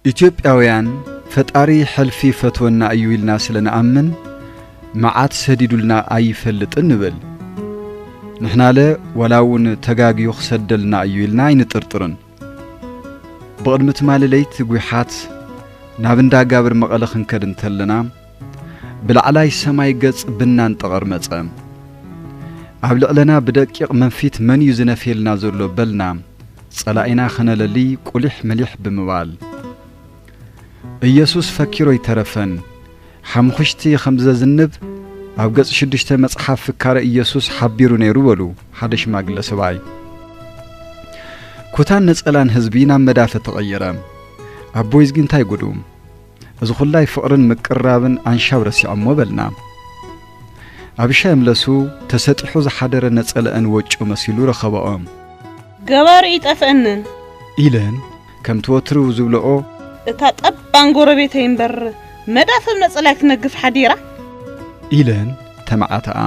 ኢትዮጵያውያን ፈጣሪ ሕልፊ ይፈትወና እዩ ኢልና ስለ ንኣምን መዓት ሰዲዱልና ኣይፈልጥን ንብል። ንሕናለ ዋላ እውን ተጋግዩ ክሰደልና እዩ ኢልና ኣይንጥርጥርን። ብቕድሚ ትማሊ ለይቲ ጒሓት ናብ እንዳ ጋብር መቐለ ክንከድ እንተለና ብላዕላይ ሰማይ ገጽ ብናን ጠቐር መጸ። ኣብ ልዕለና ብደቂቕ መንፊት መን እዩ ዝነፍየልና ዘሎ በልና ጸላኢና ከነለሊ ቁሊሕ ምሊሕ ብምባል ኢየሱስ ፈኪሮ ኣይተረፈን። ሓምኹሽቲ ከም ዘዝንብ ኣብ ገጽ ሽዱሽተ መጽሓፍ ፍካረ ኢየሱስ ሓቢሩ ነይሩ በሉ ሓደ ሽማግለ ሰብኣይ። ኩታን ነጸላን ህዝቢ ናብ መዳፈ ተቐየረ። ኣቦይዝጊ እንታይ ጉዱ? እዚ ኹላይ ፍቕርን ምቅርራብን ኣንሻብ ረሲዖሞ በልና። ኣብሻ የምለሱ ተሰጢሑ ዝሓደረ ነጸለአን ወጮ መሲሉ ረኸበኦ። ገባሪ ይጠፍአንን። ኢለን ከምቲ ወትሩ ዝብለኦ እታ ጠባን ጎረቤተይ እምበር መዳፈብ ነጸላይ ክነግፍ ሓዲራ። ኢለን ተመዓተኣ።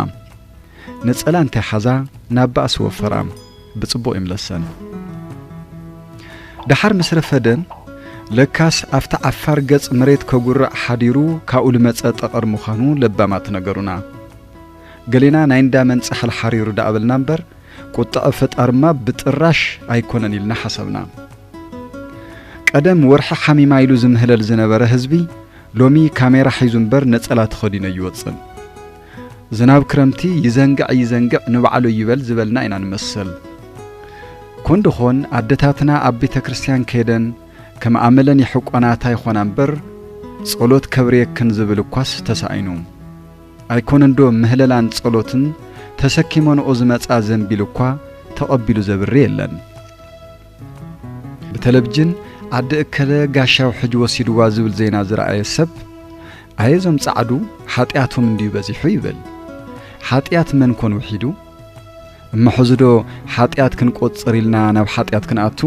ነጸላ እንታይ ሓዛ ናብ ባእሲ ወፈራ። ብጽቡቕ ይምለሰን። ደሓር ምስ ረፈደን ለካስ ኣብቲ ዓፋር ገጽ መሬት ከጉርዕ ሓዲሩ ካብኡ ልመጸ ጠቐር ምዃኑ ለባማት ነገሩና። ገሌና ናይ እንዳ መንጽ ሓልሓሪሩ ደኣ በልና እምበር ቁጥዐ ፈጣርማ ብጥራሽ ኣይኮነን ኢልና ሓሰብና። ቀደም ወርሒ ሓሚማ ኢሉ ዝምህለል ዝነበረ ህዝቢ ሎሚ ካሜራ ሒዙ እምበር ነጸላ ተኸዲኑ ኣይወጽን። ዝናብ ክረምቲ ይዘንግዕ ይዘንግዕ ንባዕሉ ይበል ዝበልና ኢና ንመሰል። ኮን ድኾን ኣደታትና ኣብ ቤተ ክርስቲያን ከይደን ከም ኣመለን ይሕቆናታ ይኾና እምበር ጸሎት ከብርየክን ዝብል እኳስ ተሳኢኑ። ኣይኮነንዶ ምህለላን ጸሎትን ተሰኪመንኦ ዝመጻ ዘንቢል እኳ ተቐቢሉ ዘብሪ የለን። ብተለብጅን ዓዲ እከለ ጋሻው ሕጅ ወሲድዋ ዝብል ዜና ዝረኣየ ሰብ ኣየ እዞም ጻዕዱ ሓጢኣቶም እንድዩ በዚሑ ይብል። ሓጢኣት መን ኮን ውሒዱ? እሞ ሕዚ ዶ ሓጢኣት ክንቆጽር ኢልና ናብ ሓጢኣት ክንኣቱ?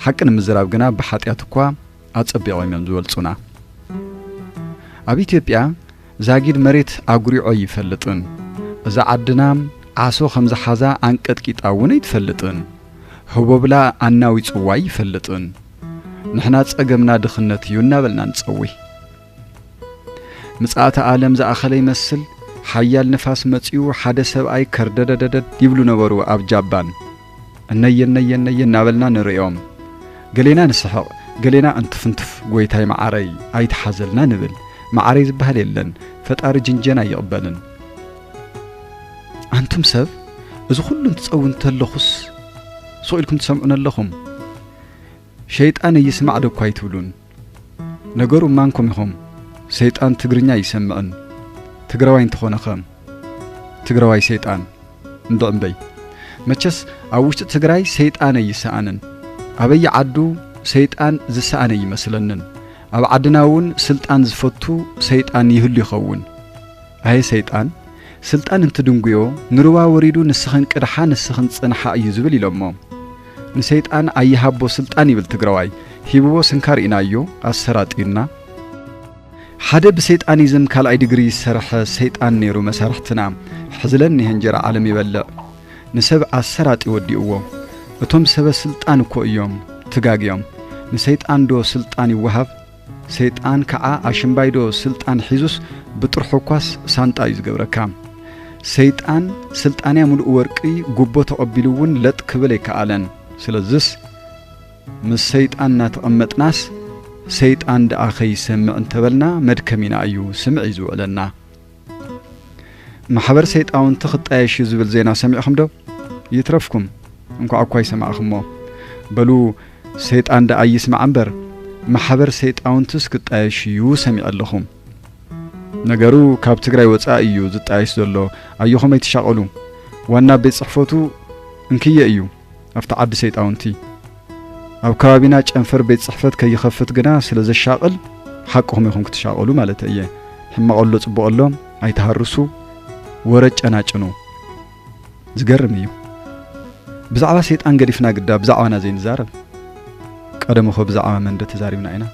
ሓቂ ንምዝራብ ግና ብሓጢኣት እኳ ኣጸቢቖም እዮም ዝበልጹና። ኣብ ኢትዮጵያ ዛጊድ መሬት ኣጉሪዖ ኣይፈልጥን። እዛ ዓድና ዓሶ ከም ዝሓዛ ኣንቀጥቂጣ እውን ኣይትፈልጥን። ህቦብላ ኣናዊጽዋ ኣይፈልጥን። ንሕና ጸገምና ድኽነት እዩ እናበልና ንጸዊ። ምጽኣተ ዓለም ዝኣኸለ ይመስል ሓያል ንፋስ መጺኡ ሓደ ሰብኣይ ከርደደደደድ ይብሉ ነበሩ ኣብ ጃባን። እነየ እነየ እነየ እናበልና ንርእዮም። ገሌና ንስሕቕ፣ ገሌና እንትፍንትፍ ጎይታይ መዓረይ ኣይትሓዘልና ንብል። መዓረይ ዝበሃል የለን፣ ፈጣሪ ጅንጀና ኣይቕበልን። ኣንቱም ሰብ፣ እዚ ኩሉ እንትጸዊ እንተለኹስ ሱቕ ኢልኩም ትሰምዑን ኣለኹም። ሸይጣን ይስማዕ ዶ እኳ ኣይትብሉን። ነገሩ እማንኩም ኢኹም። ሰይጣን ትግርኛ ይሰምዕን ትግራዋይ እንተኾነኸ ትግራዋይ ሰይጣን እንድዕምበይ። መቸስ ኣብ ውሽጢ ትግራይ ሰይጣን ኣይሰኣንን። ኣበይ ዓዱ ሰይጣን ዝሰኣነ ይመስለንን። ኣብ ዓድና እውን ስልጣን ዝፈቱ ሰይጣን ይህሉ ይኸውን። ኣየ ሰይጣን ስልጣን እንትድንጉዮ ንርዋ ወሪዱ ንስኽን ቅድሓ ንስኽን ጽንሓ እዩ ዝብል ኢሎሞ። ንሰይጣን ኣይሃቦ ስልጣን ይብል ትግራዋይ። ሂብዎ ስንካ ርኢናዮ ኣሰራጢዩና። ሓደ ብሰይጣኒዝም ካልኣይ ዲግሪ ዝሰርሐ ሰይጣን ነይሩ መሳርሕትና። ሕዝለን እኒሀ እንጀራ ዓለም ይበልዕ። ንሰብ ኣሰራጢ ወዲእዎ። እቶም ሰበ ስልጣን እኮ እዮም ትጋግዮም። ንሰይጣን ዶ ስልጣን ይወሃብ? ሰይጣን ከዓ ኣሽምባይዶ ስልጣን ሒዙስ ብጥርሑ እኳስ ሳንጣ እዩ ዝገብረካ። ሰይጣን ስልጣንያ ምሉእ ወርቂ ጉቦ ተቐቢሉ እውን ለጥ ክብል ኣይከኣለን። ስለዝስ ምስ ሰይጣን እናተቐመጥናስ ሰይጣን ደኣ ከይሰምዕ እንተበልና መድከሚና እዩ ስምዒ ዝውዕለና። ማሕበር ሰይጣውንቲ ክጣየሽ እዩ ዝብል ዜና ሰሚዕኹም ዶ? ይትረፍኩም እንኳዕ እኳ ይሰማዕኹሞ። በሉ ሰይጣን ደኣ ይስማዕ እምበር ማሕበር ሰይጣውንትስ ክጣየሽ እዩ ሰሚዐ ኣለኹ። ነገሩ ካብ ትግራይ ወፃኢ እዩ ዝጣየሽ ዘሎ። ኣየኹም ኣይትሻቐሉ። ዋና ቤት ፅሕፈቱ እንክየ እዩ ኣብቲ ዓዲ ሰይጣውንቲ። ኣብ ከባቢና ጨንፈር ቤት ፅሕፈት ከይኸፍት ግና ስለ ዘሻቕል ሓቅኹም ኢኹም ክትሻቐሉ ማለት እየ። ሕማቕ ኣሎ ፅቡቕ ኣሎ ኣይትሃርሱ። ወረ ጨናጭኑ። ዝገርም እዩ። ብዛዕባ ሰይጣን ገዲፍና ግዳ ብዛዕባና ዘይንዛረብ። ቀደም እኮ ብዛዕባ መን እንደ ተዛሪብና ኢና።